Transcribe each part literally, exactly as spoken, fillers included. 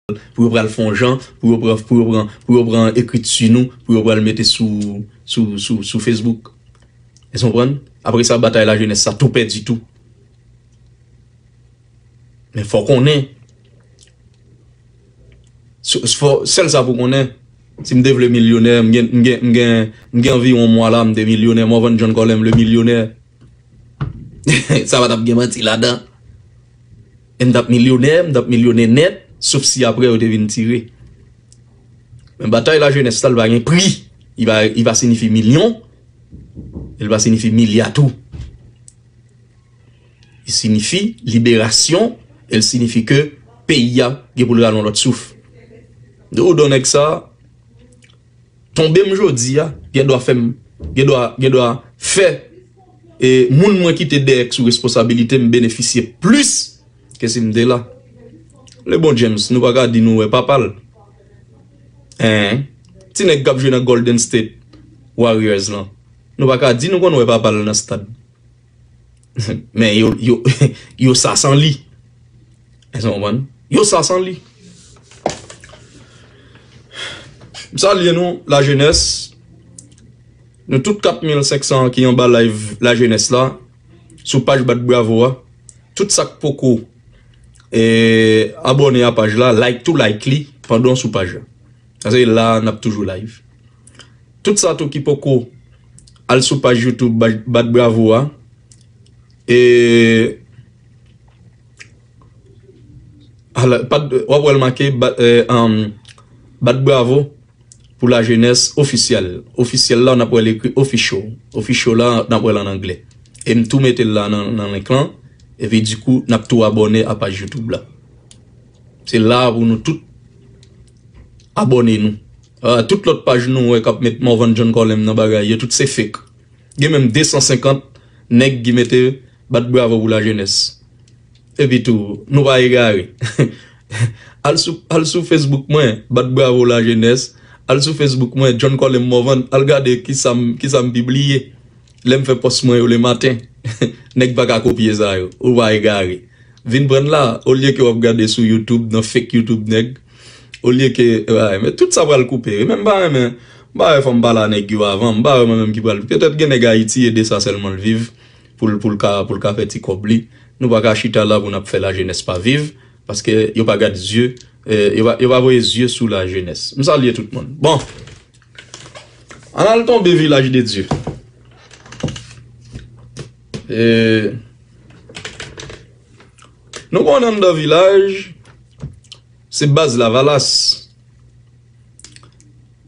pou yo pral fè yon jan, pou yo pran, pou yo pran, pou yo pran ekriti nou, pou yo pral mete sou, sou, sou, sou Facebook. Èske w konprann? Apre sa, batay lajenès sa tou pèdi tou. Men fò w konnen. Sèl sa pou konnen, si m te vle milyonè, m gen, m gen, m gen, m gen anviwon yon mwa la, m te milyonè, Morvan John Colem le milyonè. Sa pa t ap gen manti ladan. E m t ap milyonè, m t ap milyonè nèt, sof si apre yo te vin tire. Men batay lajenès la, li pa gen pri. Li pa, li pa siyifi milyon, e li pa siyifi milya tou. Li siyifi liberasyon, e li siyifi ke peyi a gen pou l rale yon lòt souf. Dodo nèg sa, tonbe m jodi a, gen dwa fè m, gen dwa, gen dwa fè, e moun mwen kite dèyè k sou responsabilite m benefisye plis ke si m te la. Le bon James, nou pa ka di nou wè papa l. Hein? Ti nèg k ap jwe nan Golden State Warriors lan. Nou pa ka di nou konn wè papa l nan stad. Men yo, yo, yo sa san li. Èske w konprann? Yo sa san li. M salye nou, lajenès. Nou tout kat mil senk san ki anba live lajenès la, sou paj Bat Bravo a. Tout sa k poko, e, abòne a paj la, like tou, like li, pandan w sou paj la. Paske la, n ap toujou live. Tout sa tou ki poko al sou paj YouTube Bat, Bat Bravo a, e, ala, pa, w ap wè l make Bat, e, um, Bat Bravo pou lajenès ofisyèl. Ofisyèl la, n ap wè l ekri official. Official la, n ap wè l an anglè. E m tou mete l la nan, nan link lan. Epi dikou, n ap tou abòne a paj YouTube la. Se la pou nou tout abòne nou. Ah, tout lòt paj nou wè k ap met Morvan John Colem nan bagay yo, tout se fake. Gen menm de san senkant nèg ki mete Bat Bravo pou lajenès. Epi tou, nou pa egare. Al sou, al sou Facebook mwen, Bat Bravo lajenès. Al sou Facebook mwen, John Colem Morvan. Al gade kisa m, kisa m pibliye. Lè m fè pòs mwen yo lematen. Nèg pa ka kopye sa yo. Ou pa egare. Vin pran la, olye ke w ap gade sou YouTube, nan fake YouTube nèg. Olye ke, ay, men tout sa pral koupe. Wi, men m pa renmen, m pa wè fò m pale a nèg yo avan. M pa wè mwen menm ki pral. Petèt gen nèg Ayiti, e de sa sèlman l viv. Pou l, pou l ka, pou l ka fè ti kòb li. Nou pa ka chita la pou n ap fè lajenès pa viv. Paske yo pa gad zye, e, yo pa, yo pa voye zye sou lajenès. M salye tout moun. Bon. Ann al tonbe Vilaj de Dye. E, nou konnen anndan vilaj, se baz Lavalas.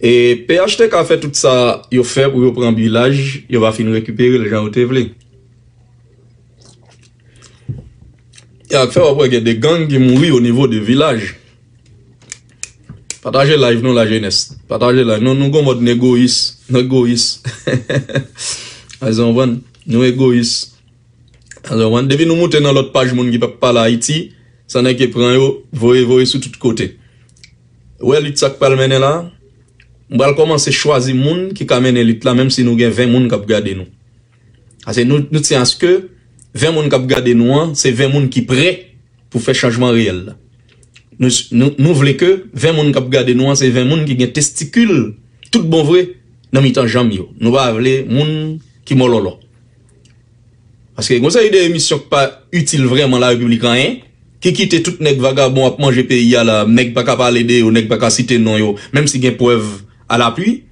E P H T K fè tout sa yo fè pou yo pran vilaj, yo pa fin rekipere l jan yo te vle. E ak fè w ap wè gen de gang ki mouri o nivo de vilaj. Pataje live nou lajenès. Pataje live nou, nou gon mòd n egoyis, n egoyis. Èske w konprann? Nou egoyis. Èske w konprann? Depi nou moute nan lòt paj moun ki p ap pale Ayiti, sa nèg ki pran yo, voye, voye sou tout kote. Ou wè lit sa k pral mennen la? M pral kòmanse chwazi moun ki ka mennen lit la, menm si nou gen ven moun k ap gade nou. Paske nou, nou tyen aske ven moun k ap gade nou an, se ven moun ki prè pou fè chanjman reyèl la. Nou, nou, nou vle ke ven moun k ap gade nou an, se ven moun ki gen testikil tout bon vre nan mitan janm yo. Nou pa vle moun ki mòlòlò. Paske gon seri de emisyon k pa itil vrèman Larepiblik anyen, ki kite tout nèg vagabon ap manje peyi a la, nèg pa ka pale de yo, nèg pa ka site non yo, menm si gen prèv alapui.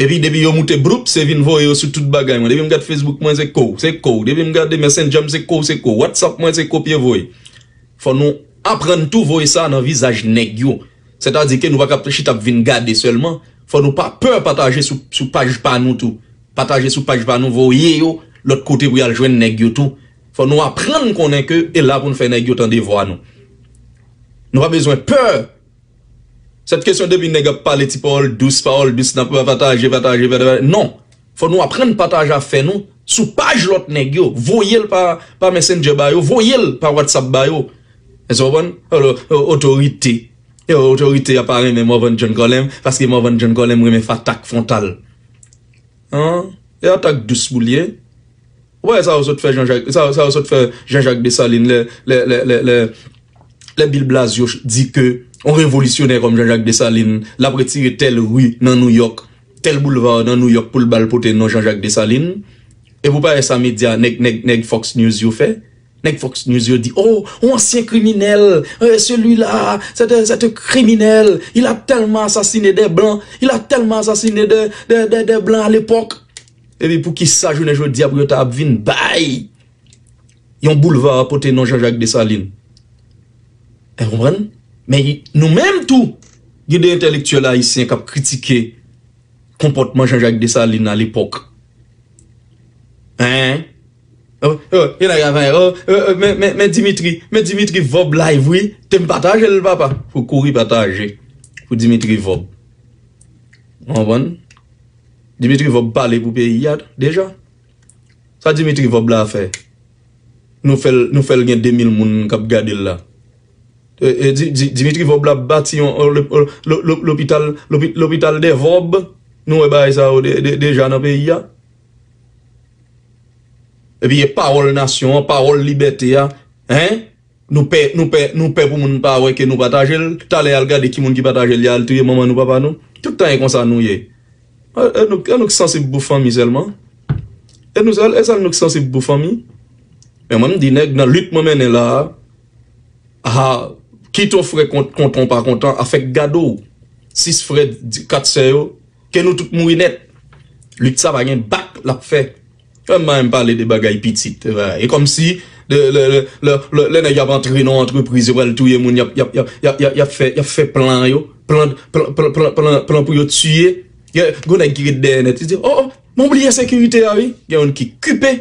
Epi depi yo moute bloup, se vin voye yo sou tout bagay mwen. Depi m gade Facebook mwen, se kou, se kou. Depi m gade Messenger m, se kou, se kou. WhatsApp mwen, se kopye voye. Fò nou aprann tou voye sa nan vizaj nèg yo. Sètadi ke nou pa ka chita ap vin gade sèlman. Fò nou pa pè pataje sou, sou paj pa nou tou. Pataje sou paj pa nou, voye yo lòt kote pou y al jwenn nèg yo tou. Fò nou aprann konnen ke e la pou n fè nèg yo tande vwa nou. Nou pa bezwen pè. Sèt kesyon depi nèg ap pale ti pawòl dous, pawòl dous, n ap pataje, pataje, pataje. Non. Fò nou aprann pataje afè nou sou paj lòt nèg yo. Voye l pa, pa Messenger ba yo, voye l pa WhatsApp ba yo. Èske w konprann? Alò, o-, otorite. Yo, otorite a pa renmen Morvan John Colem, paske Morvan John Colem renmen fè atak fwontal. An? E atak dous pou l ye. Ou pa wè sa yo sot fè Jean-Jacques, sa, sa yo sot fè Jean-Jacques Dessalines lè, lè, lè, lè, lè, lè Bill Blasio di ke Yon revolisyonè kòm Jean-Jacques Dessalines, l ap retire tèl ri nan Nouyòk, tèl boulva nan Nouyòk pou l ba l pote non Jean-Jacques Dessalines. E pou parèy sa medya, nèg, nèg, nèg Fox News yo fè. Nèg Fox News yo di, oh, yon ansyen kriminèl, euh, celui-là, c'est un, c'est un criminel, il a tellement assassiné des blancs, il a tellement assassiné de, de, de, de blancs à l'époque. Epi pou ki sa jounen jodi a pou yo ta ap vin bay yon boulva pote non Jean-Jacques Dessalines? Ou konprann? Men nou menm tou, gen de entèlektyèl ayisyen k ap kritike konpòtman Jean-Jacques Dessalines alepòk. Hein? Oh, oh, gen nèg ap fè, oh, oh, oh, men, men, men Dimitri, men Dimitri Vorbe live, wi. Te m pataje l, papa. Fò kouri pataje. Pou Dimitri Vorbe. Ou konprann? Dimitri Vorbe pale pou peyi a deja. Sa Dimitri Vorbe la fè? Nou fè l, nou fè l gen de mil moun k ap gade l la. E, e, Di-, Di-, Dimitri Vorbe la bati yon, lo-, lo-, lo-, lo-, lopital, lopi-, lopital de Vorbe. Nou wè bagay sa yo de-, de-, deja nan peyi a. Epi e pawòl nasyon an, pawòl libète a. Hein? Nou pè, nou pè, nou pè pou moun pa wè ke nou pataje l. Talè al gade ki moun ki pataje l, y al touye manman nou, papa nou. Tout tan e konsa nou ye. E, e nou, e nou k sansib pou fanmi sèlman. E nou sèl, e sèl nou k sansib pou fanmi. Men mwen m di nèg nan lit mwen mennen la a, a, kit ou frè kont, kontan ou pa kontan, afè k gade w. Sis frè, di, kat sè yo, ke nou tout mouri nèt. Lit sa pa gen bak l ap fè. Kòm m pa menm pale de bagay pitit. E kòmsi de, lè, lè, lè, lè, lè nèg y ap antre nan yon antrepriz, yo pral touye moun, y ap, y ap, y ap, y ap, y ap, y ap fè, y ap fè plan yo, plan, plan, plan, plan, plan, plan pou yo tiye. Gen, gen nèg ki ret dèyè nèt, li di, oh, oh, mwen bliye sekirite a, wi. Gen youn ki kipe,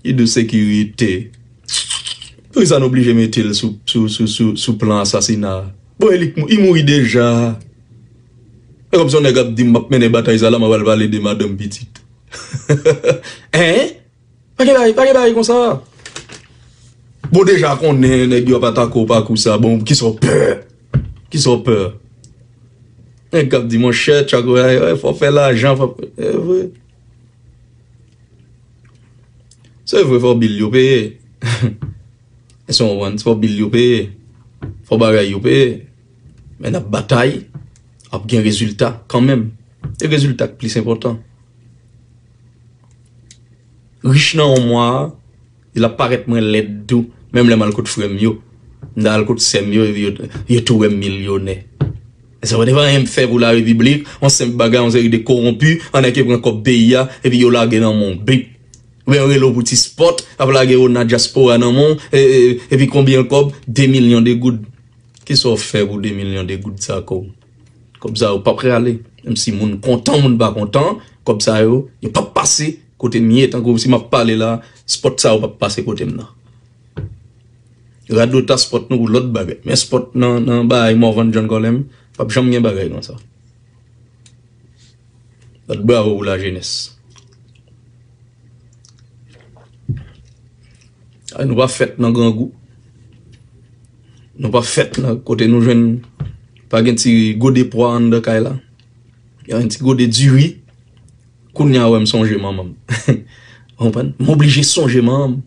li di sekirite. Poukisa nou oblije mete l sou, sou, sou, sou, sou plan asasina a? Bon, e li k mou-, li mouri deja. E kòmsi yon nèg ap di m, m ap mennen batay sa la, m ap al pale de madanm pitit. Hein? Pa gen bagay, pa gen bagay konsa. Bon, deja konnen nèg yo ap atake w pa kou sa. Bon, kisa w pè? Kisa w pè? Nèg k ap di, monchè, Tchak, fò fè lajan, fò, e vre. Se vre, fò bil yo peye. Èske w konprann? Fò bil yo peye. Fò bagay yo peye. Men n ap batay, ap gen rezilta kanmenm. E rezilta k plis enpòtan. Rich nan yon mwa, l ap parèt mwen lèd tou. Menm lè m al kot frè m yo, m ta al kot sè m yo, epi yo, yo tou wè m milyonè. E sa pa t anyen m fè pou larepiblik, yon senp bagay, yon seri de kowonpi, annèk yo pran kòb peyi a, epi yo lage nan men w. Bip. Oubyen yo rele w pou ti spòt, ap lage yo nan dyaspora nan men w, e, e, epi konbyen kòb? De milyon de goud. Kisa w fè pou de milyon de goud sa, kòb? Kòb sa yo p ap rale. Menm si moun kontan, moun pa kontan, kòb sa yo, yo p ap pase kote m ye. Tankou si m ap pale la, spòt sa yo p ap pase kote m nan. Radota spòt nou pou lòt bagay. Men spòt nan, nan bagay Morvan John Colem, p ap janm gen bagay konsa. Bat bravo pou lajenès. Ay, nou pa fèt nan grangou. Nou pa fèt nan kote nou jwenn, pa gen ti gode pwa anndan kay la. Gen ti gode diri. Kounye a wè m sonje manman m. Ou konprann? M oblije sonje manman m.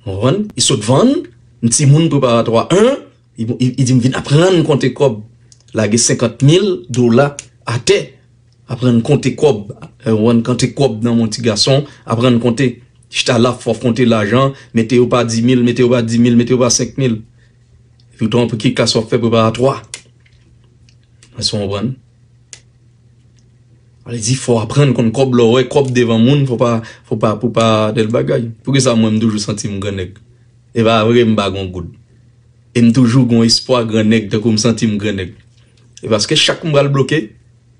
Ou konprann? Li sot vann, m timoun preparatwa en, li, li, li di m vin aprann konte kòb. Lage senkant mil dola atè. Aprann konte kòb. Aprann konte kòb nan men yon ti gason. Aprann konte. Chita la, fò w konte lajan. Mete yo pa di mil, mete yo pa di mil, mete yo pa senk mil. Epi w ap ki klas w ap fè preparatwa. Èske w konprann? Sa vle di, fò w aprann konn kòb, lè w wè kòb devan moun, fò pa, fò pa, pou pa tèl bagay. Poukisa mwen, m toujou santi m gran nèg? E pa vre, m pa gen yon goud. E m toujou gen yon espwa gran nèg, tankou m santi m gran nèg. E paske chak m pral bloke,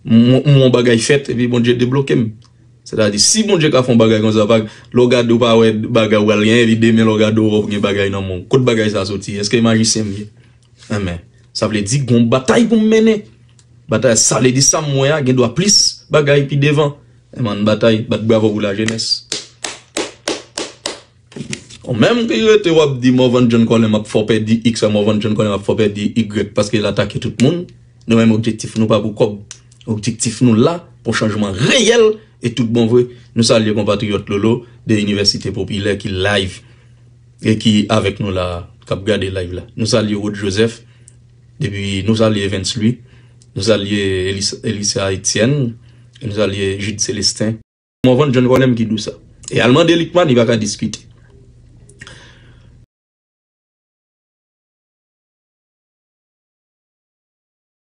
m, m, yon bagay fèt, epi Bondye debloke m. Sètadi, si Bondye ka fè yon bagay konsa, pa, lè w gade, w pa wè bagay w pral genyen, epi demen, lè w gade, w wè w gen bagay nan men w. Kot bagay sa soti? Èske majisyen m ye? Enben, sa vle di, gen yon batay pou m mennen. Batay, sa vle di, sa m wè a, gen dwa plis bagay pi devan. Enben, ann batay, bat bravo pou lajenès. Ou menm ki rete w ap di Morvan John Colem ap fè w pèdi X, Morvan John Colem ap fè w pèdi Y, paske l atake tout moun. Nou menm, objektif nou pa pou kòb. Objektif nou la pou chanjman reyèl e tout bon vre. Nou salye konpatriyòt Lolo de Inivèsite Popilè ki live e ki avèk nou la, k ap gade live la. Nou salye Rod Joseph. Epi nou salye Evens Louis, nou salye Elis- Elisa Etienne, e nou salye Jude Celestin. Morvan John Colem ki di w sa. E al mande Lickman, li pa ka diskite.